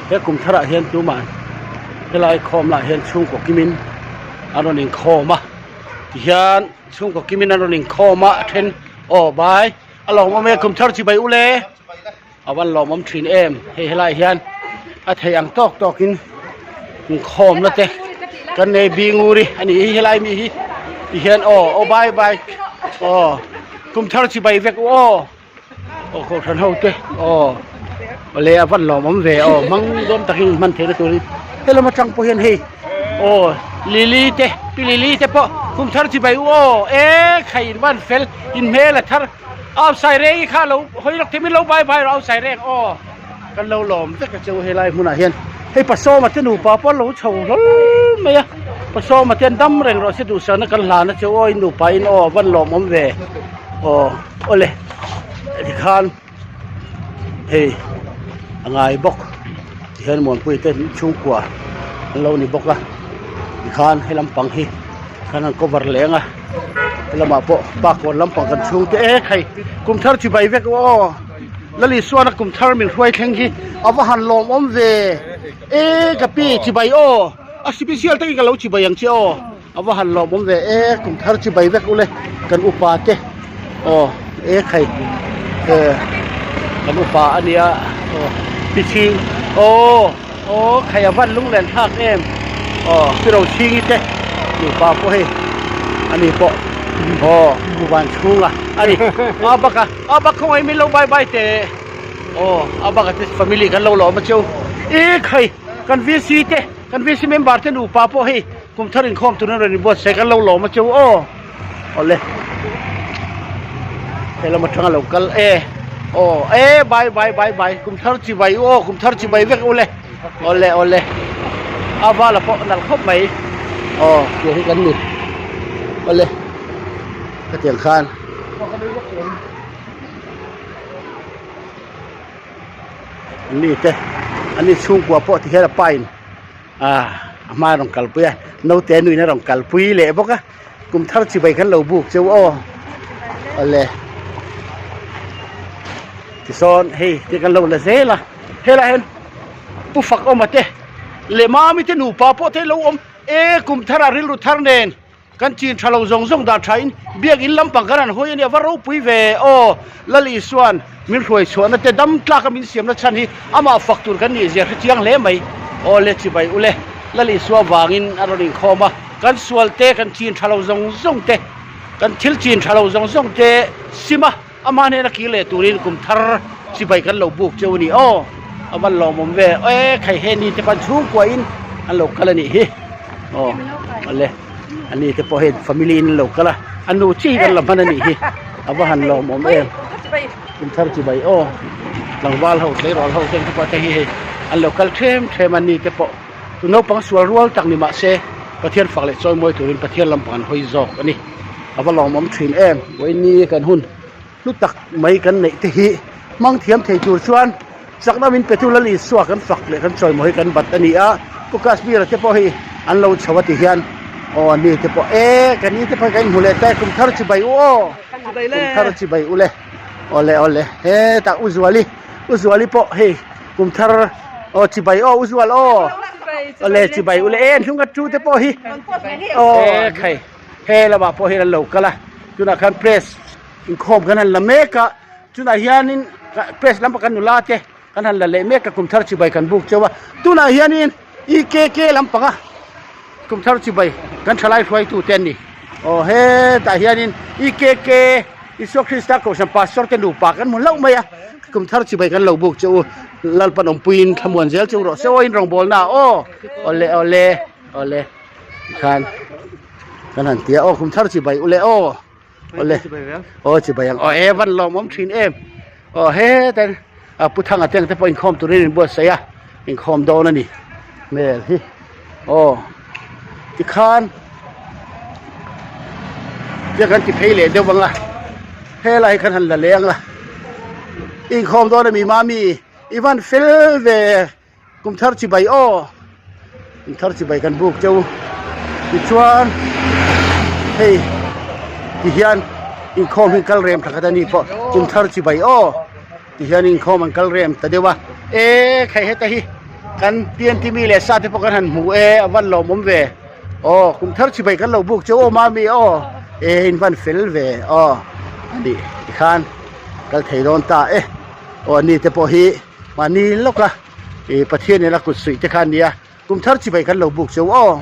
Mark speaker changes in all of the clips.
Speaker 1: He kum tharah hian tumah helai khawm lah hian chhungkaw kimin an rawn inkhawm a tihian chhungkaw kimin an rawn inkhawm a a then aw bai a lawmawm e kum thar chibai ule a van lawmawm thin em hei helai hian a thei ang tawk tawkin inkhawmna te kan nei binguri a nih hi helai mi hi tihian aw aw bai bai aw kum thar chibai vek u aw. Aw kohhran ho te aw awle a van lawmawm ve aw hmang dawn takin hman theihna turin helam atang pawh hian hei aw lily te pi lily te pawh kum thar chibai u aw e khai in van fel in hmel a thar outside reng hi kha lo hawi lawk thei min lo bai bai rawh outside reng aw kan lo lawm vek a cheu helai hmunah hian hei pasawma te nupa pawh an lo chho hlawl mai a pasawma te an dam reng rawh se duhsakna kan hlan a cheu aw in nupa in aw a van lawmawm ve aw. Awle tikhan hei a ngai bawk tihian Muanpuii te chhungkua an lo ni bawk a tikhan he lampang hi khan an cover leng a helamah pawh park kawn lampang kan chhung te e khai kum thar chibai vek aw Lalisuana kum thar min hruai thleng hi a va han lawmawm ve e ka pi chibai aw a special takin ka lo chibai ang che aw. A va han lawmawm ve e kum thar chi bai vek ule kan upa te aw e khai e kan upa a nia aw pi chhing aw aw khai a van lunglen thlak em aw pi ro chhingi te nupa pawh hei ani pawh aw van chhunga ani a bak a a bak khawngaih min lo bai bai teh aw a bak a te family kan lo lawm a cheu e khai kan vc te kan vc member te nupa pawh hei. Kum thar inkhawm turin rawn inbuatsaih kan lo lawm a cheu aw awle he lam atanga lo kal e aw e bai bai bai bai kum thar chi bai u aw kum thar chi bai vek ule awle awle a vala pawh nalh khawp mai aw tiang hi kan ni awle hetiang khan. An ni te an ni chhungkua pawh ti hian a pa in. Ah a hma a rawn kalpui a naute nuin a rawn kalpui leh bawk a kum thar chibai khan lo buk cheu aw awle tisawn hei te kan lo la zel a helaiah hian pu fak awma te leh mami te nupa pawh te lo awm e kum thar ah rilru thar nen. Kan chin tha lo zawng zawng dah tha in biakinn lampang kan han hawi a nia va ropui ve aw Lal Isuan min hruai chhuahna te dam tlak a min siamna chhan hi amah fak tur kan nih zia hre chiang hle mai aw le chibai ule Lal Isua vangin a rawn inkhawm a kan sual te kan chin tha lo zawng zawng te kan thil chin tha lo zawng zawng te sim a amah hnena kir leh turin kum thar chibai kan lo buk cheu a ni aw a van lawmawm ve e khai he ni te pawh an chhungkua in an lo kal a nih hi aw awle ani te pawh hei family in an lo kal a a nu chi hi kan la hman a nih hi a va han lawmawm em kum thar chibai aw tlangval ho tleirawl ho te pawh te hi hei an lo kal them them a ni te pawh tu naupang sual rual tak ni mahse Pathian fak leh chawimawi turin Pathian lampang an hawi zawk a ni. A va lawmawm thin em vawiin kan hun hlu tak mai kan neih te hi hmang thiam thei tur chuan chakna min petu Lal Isua kan fak leh kan chawimawi hi kan bat a ni a Pu Kashmir a te pawh hi an lo chho a ti hian aw a ni te pawh e ka ni te pawh hi kan inhmu leh ta e kum thar chibai u aw kum thar chibai u le awle awle hetah U Zuali U Zuali pawh hei kum thar aw chibai aw U Zual aw awle chibai u le e an hlung a tu te pawh hi aw e khai. He lamah pawh hian an lo kal a tunah khan press inkhawm khan an la mek a tunah hianin press lampang kan nula te kan han la leh mek a kum thar chibai kan buk cheu a tunah hianin e k k lampanga kum thar chibai kan thalai hruaitu te an ni aw hetah hianin e k k Isua Krista kohhran pastor te nupa kan hmu hlauh mai a kum thar chibai kan lo buk cheu Lalpan awmpuiin thlamuan zel cheu rawh se aw in rawngbawlna aw awle awle awle. Tikhan kan han tia aw kum thar chibai ule aw awle aw chibai ang aw e van lawmawm thin em aw heten a pu thanga te ang te pawh inkhawm turin in buatsaih a inkhawm dawn a ni hmel hi aw tikhan tia kan ti phei leh deuh ang a helai hi khan han la leng a inkhawm dawn a mi mami i van fel ve. Kum thar chibai aw kum thar chibai kan buk cheu tichuan hei ti hian inkhawm hi kal rem thakhat a ni pawh kum thar chibai aw ti hian inkhawm an kal rem ta deuh a e khai heta hi. Kan TNT mi leh sa te pawh kan han hmu e a van lawmawm ve aw kum thar chibai kan lo buk cheu aw mami aw e in van fel ve aw a nih tikhan kal thei dawn ta e aw ani te pawh hi mahni lawka ih Pathian in a kut suih te kha a nia kum thar chibai kan lo buk cheu aw.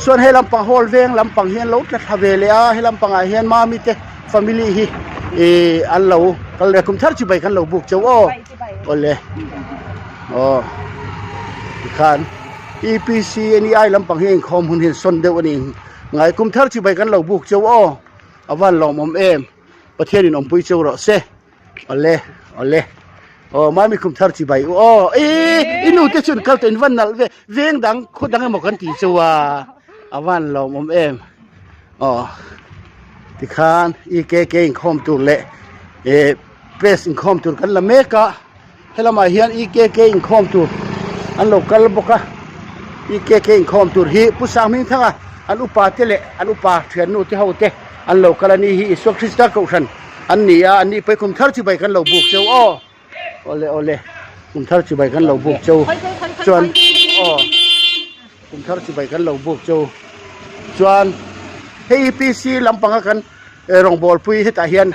Speaker 1: Chuan he lampang hall veng lampang hi an lo tla thla ve leh a he lampangah hian mami te family hi ihh an lo kal leh kum thar chibai kan lo buk chauh aw awle aw tikhan E P C N E I lampang hi a inkhawm hun hi an sawn deuh a ni ngai kum thar chibai kan lo buk chauh aw a van lawmawm em Pathianin awmpui chauh rawh se. Awle awle aw mami khum thar chi bai u aw e i nu te chuan kal tawh in van nalh ve veng dang khaw dang emaw kan tih chu a a van lawm awm em aw tikhan e k k inkhawm tur leh eh press inkhawm tur kan la mek a. Helamah hian EKK inkhawm tur an lo kal bawk a, EKK inkhawm tur hi Pu Sanghmingthanga an upa te leh an upa thiannu te ho te an lo kal a ni hi Isua Krista kohhran an ni a, an ni pawh hi kum thar chibai kan lo buk cheu aw, awle awle kum thar chibai kan lo buk cheu chuan aw kum thar chibai kan lo buk cheu chuan hei EPC lampanga kan rawngbawlpui hetah hian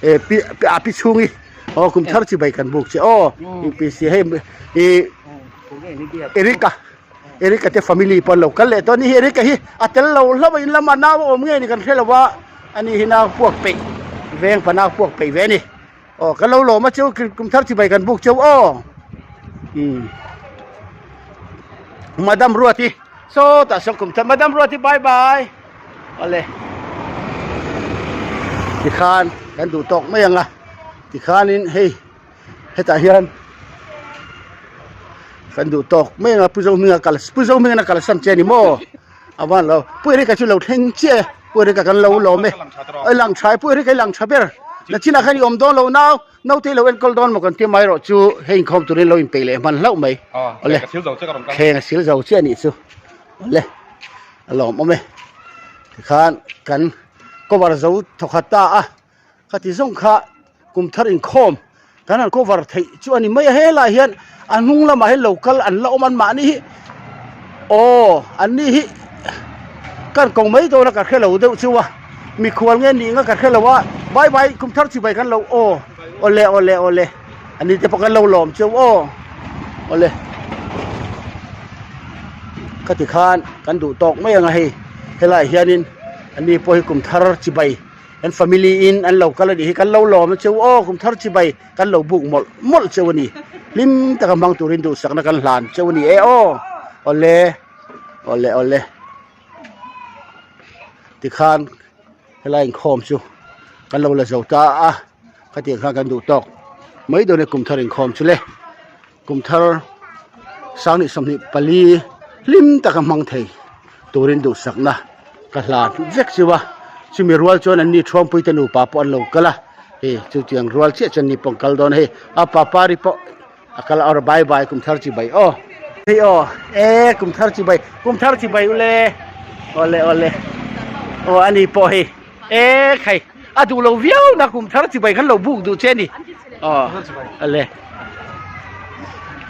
Speaker 1: eh pi a pi chhung hi aw kum thar chi bai kan buk che aw UPC hei ih Erica Erica te family pawh an lo kal leh tawh a ni hi Erica hi a tel lo hlauh a in lamah nau a awm nge ni kan hre lo a ani hi nau puak peih veng pa nau puak peih ve a ni aw kan lo lawm a chu kum thar chi bai kan buk cheu aw umm Madam Ruati sawtah sawn kum thar Madam Ruati bye bye. Awle tikhan kan duh tawk mai ang a tikhanin hei hetah hian kan duh tawk mai ang a Pu Zohminga kal Pu Zohminga kal san che a ni maw a van lo Pu Erika chu lo thleng chiah e Pu Erika kan lo lawm e a lang tha e Pu Erika i lang tha ber nachinah khan i awm dawn lo nau naute i lo enkawl dawn maw kan ti mai erawh chu hei inkhawm turin lo inpeih leh hman hlauh mai awle thleng a sil zo chiah a nih chu awle. A lawmawm e tikhan kan cover zo thawkhat ta a khati zawng kha kum thar inkhawm kan han cover theih chu a ni mai a helaiah hian a hnung lamah hian lo kal an la awm an mahni hi aw an ni hi kan ko mai dawn a ka hrelo deuh chu a mikhual nge nih nga ka hrelo a bye bye kum thar chibai kan lo aw awle awle awle ani te pawh kan lo lawm cheu aw awle ka ti khan kan duh tawk mai ang a hei helaiah hianin ani pawh hi kum thar chibai an family in an lo kal a nih hi kan lo lawm a cheu aw kum thar chibai kan lo buk mawlh mawlh cheu a ni hlim taka hmang turin duhsakna kan hlan cheu a ni e aw awle awle awle tikhan helai inkhawm chu kan lo la zo ta a khatiang khan kan duh tawk mai dawn e kum thar inkhawm chu le kum thar sanghnih 24 hlim taka hmang thei turin duhsakna ka hlan vek chu a chumi rual chuan an ni thuampui te nupa pawh an lo kal a hei chutiang rual chiah chuan ni pawh an kal dawn a hei a papari pawh a kal a bye bye kum thar chi bai aw hei aw e kum thar chi bai kum thar chi bai ule awle awle aw ani pawh hei e khai a duh lo viau na kum thar chi bai khan lo buk duh che ni aw ale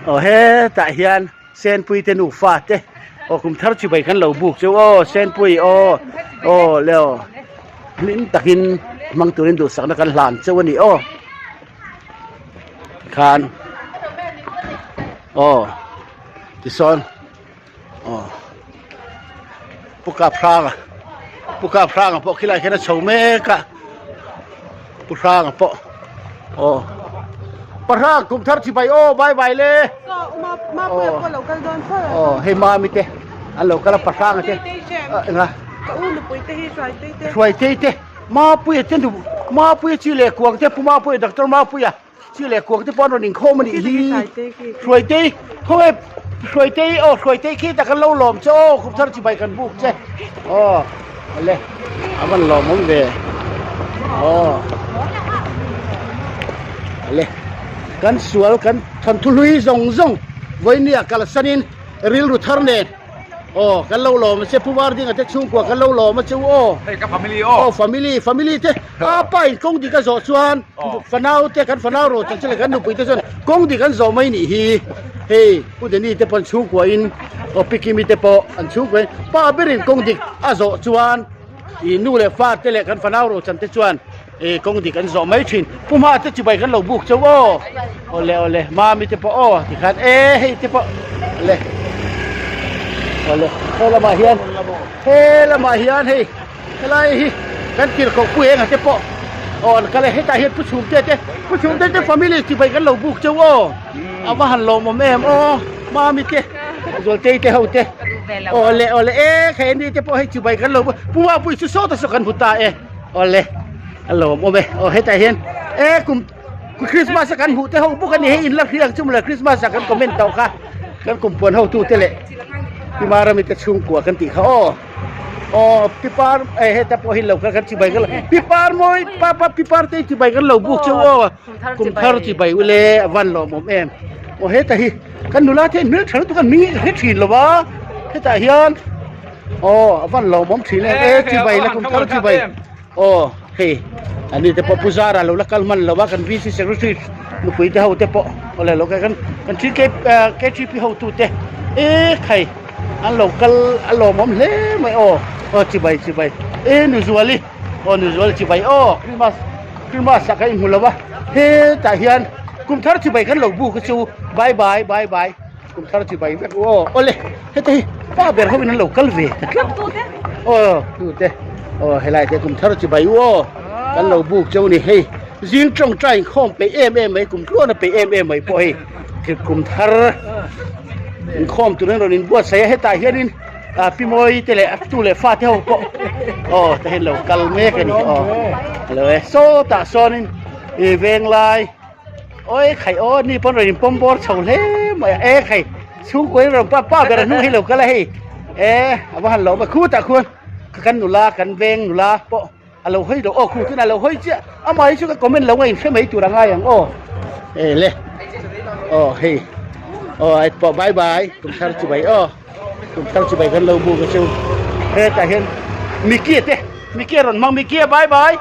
Speaker 1: aw hetah hian senpui te nufa te aw kum thar chi bai khan lo buk cheu aw senpui aw aw le aw hlim takin hmang turin duhsakna kan hlan cheu a ni aw. Khan aw tisawn aw pu kap hranga pu kap hranga pawh khilaiah khian a chho mek a pu hranga pawh aw pa hrang kum thar chibai aw bye bye le aw hei mami te an lo kal a pa hranga te enga hruaitei te. Mapuia te nu Mapuia chi leh kuang te Pu Mapuia Doctor Mapuia chi leh kuang te pawh an rawn inkhawm a nih hi Hruaitei khawnge Hruaitei aw Hruaitei khi tak an lo lawm che aw kum thar chibai kan buk che aw awle a van lawm awm ve aw awle kan sual kan thawnthu hlui zawng zawng vawinia kalsanin rilru thar nen. Aw kan lo lawm a che Pu Vardinga te chhungkua kan lo lawm a che u aw.
Speaker 2: Hei ka family aw.
Speaker 1: Aw family family te a pa in kawng dik a zawh chuan fanau te kan fanau rawh chan che leh kan nupui te chuan kawng dik an zawh mai nih hi. Hei Pu Deni te pawh an chhungkua in aw Pi Kimi te pawh an chhungkua in pa berin kawng dik a zawh chuan ih nu leh fa te leh kan fanau rawh chan te chuan ih kawng dik an zawh mai thin. Pu Hma te chibai kan lo buk chauh aw. Awle awle Mami te pawh aw tikhan e hei te pawh awle awle he lamah hian he lamah hian hei helai hi kan tirhkoh pu enga te pawh aw an kal e hetah hian pu chhungte te pu chhungte te family chibai kan lo buk chauh aw a va han lawmawm em aw Mami te Zualtei te ho te awle awle e kha ni te pawh hei chibai kan lo buk pu Mapuii chu sawta saw kan hmu ta e awle a lawmawm e aw hetah hian e kum Christmas a kan hmuh te ho bawk a ni hei in la hriak chu mawle Christmas ah kan comment tawh kha kan kum puan ho tu te leh Pi Marami te chhungkua kan tih kha aw aw Pi Par eh heta pawh hi lo kal kan chibai kan Pi Par mawi pa pa Pi Par te chibai kan lo buk cheu aw kum thar chibai ule a van lawmawm em aw heta hi kan nula te hmel tha lutuk an hming hi ka hre thin lo va hetah hian aw a van lawmawm thin em e chibai la kum thar chibai. Aw hei ani te pawh Pu Zara lo la kal hman lo a kan VC secretary nupui te ho te pawh awle lo kan kan TK KTP hotu te e khai an lo kal a lawmawm hle mai aw aw chibai chibai e Nuzuali aw Nuzuali chibai aw Christmas Christmas ah kan inhmu lo a hetah hian kum thar chibai kan lo buk a chu bye bye bye bye. Kum thar chibai vek u aw. Awle heta hi pa ber ho in an lo kal ve ta tlat. Aw tu te aw helai te kum thar chibai u aw. Kan lo buk cheu ni hei zing tawngtai inkhawm peih em em mai kum tluan a peih em em mai pawh hei kum thar inkhawm turin rawn inbuatsaih a hetah hianin ah pi mawi te leh tu leh fa te ho pawh aw ta hian lo kal mek a ni aw. Hello e sawtah sawnin ih venglai. Oi khai aw ni pawn rawn in pawm bawr chho hle mai a e khai chhungkaw in rawn pa pa ber a hnung hi lo kal a hei e a va han lo mai khutah khuan kan nula kan veng nula pawh a lo hawi lo aw khu chuan a lo hawi chiah amah hi chu ka comment lo a inhre mai tur a ngai ang aw e le aw hei aw ai pawh bye bye kum thar chu bai aw kum thar chu bai kan lo buk a chu hetah hian Mickey te Mickey a rawn hmang Mickey a bye bye.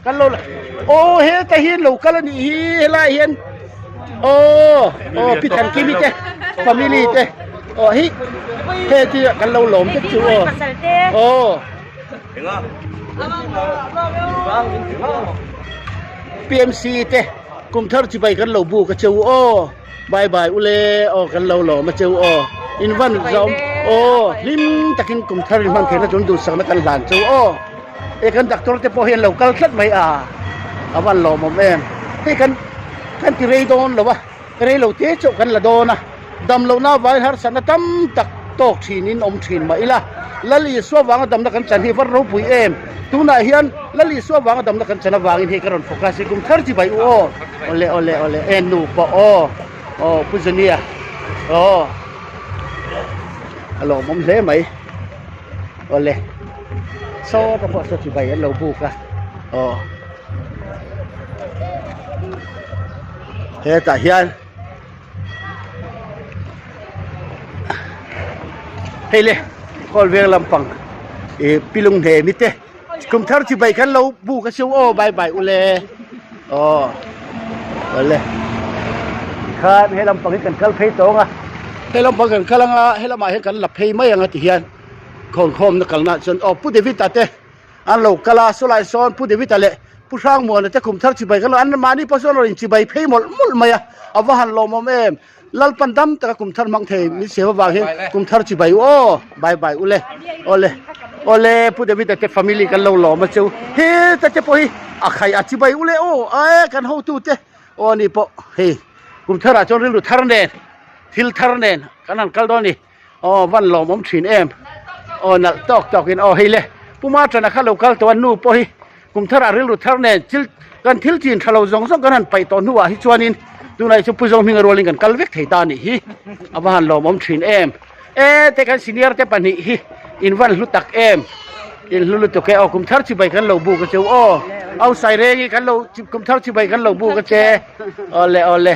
Speaker 1: Kan lo la aw heta hi lo kal a nih hi helai hian aw aw pi Thankimi te family te aw hi heti kan lo lawm vek chu aw aw PMC te kum thar chibai kan lo buk a cheu aw bye bye ule aw kan lo lawm a cheu aw in van zawm aw hlim takin kum thar in hman theihna chu duhsakna kan hlan cheu aw. E kan doctor te pawh hi an lo kal tlat mai a, a van lawmawm em. Hei kan kan ti rei dawn lo a, rei lo te chauh kan la dawn a, dam lohna avangin harsatna tam tak tawk thinin awm thin mah ila, Lal Isua vanga damna kan chan hi a van ropui em. Tunah hian Lal Isua vanga damna kan chan avangin hei ka rawn focus hi kum thar chi bai u aw. Awle awle awle e nu pawh aw aw Pu Zania aw a lawmawm hle mai. Awle saw te pawh saw chibai an lo buk a aw hetah hian hei le kawl veng lampang ih pilung hnemi te kum thar chibai khan lo buk a siu aw bye bye ule aw awle tikhan he lampang hi kan kal phei tawng a he lampang kan kal anga he lamah hian kan la phei mai anga tihian khawngkhawmna kalna chuan aw Pu David a te an lo kal a saw lai sawn Pu David a leh Pu Hrangmuana te kum thar chibai kan lo an mahni pawh sawn a rawn inchibai phei mawlh mawlh mai a a va han lawmawm em Lalpan dam taka kum thar hmang thei min siam avang hian kum thar chibai u aw bye bye ule awle awle Pu David a te family kan lo lawm a cheu heta te pawh hi a khai a chibai ule aw e kan hotu te aw ani pawh hei kum thar ah chuan rilru thar nen thil thar nen kan han kal dawn a ni. Aw van lawmawm thin em aw nalh tawk tawk in aw hei le Pu Machana kha lo kal tawh a nu pawh hi kum thar ah rilru thar nen thil kan thil chin tha lo zawng zawng kan han paih tawh hnuah hi chuanin tunah hi chu Pu Zohminga rualin kan kal vek thei ta a nih hi a va han lawmawm thin em e te kan senior te pahnih hi in van hlu tak em in hlu lutuk e aw kum thar chibai kan lo buk a cheu aw au Sairengi kan lo kum thar chibai kan lo buk a che awle awle.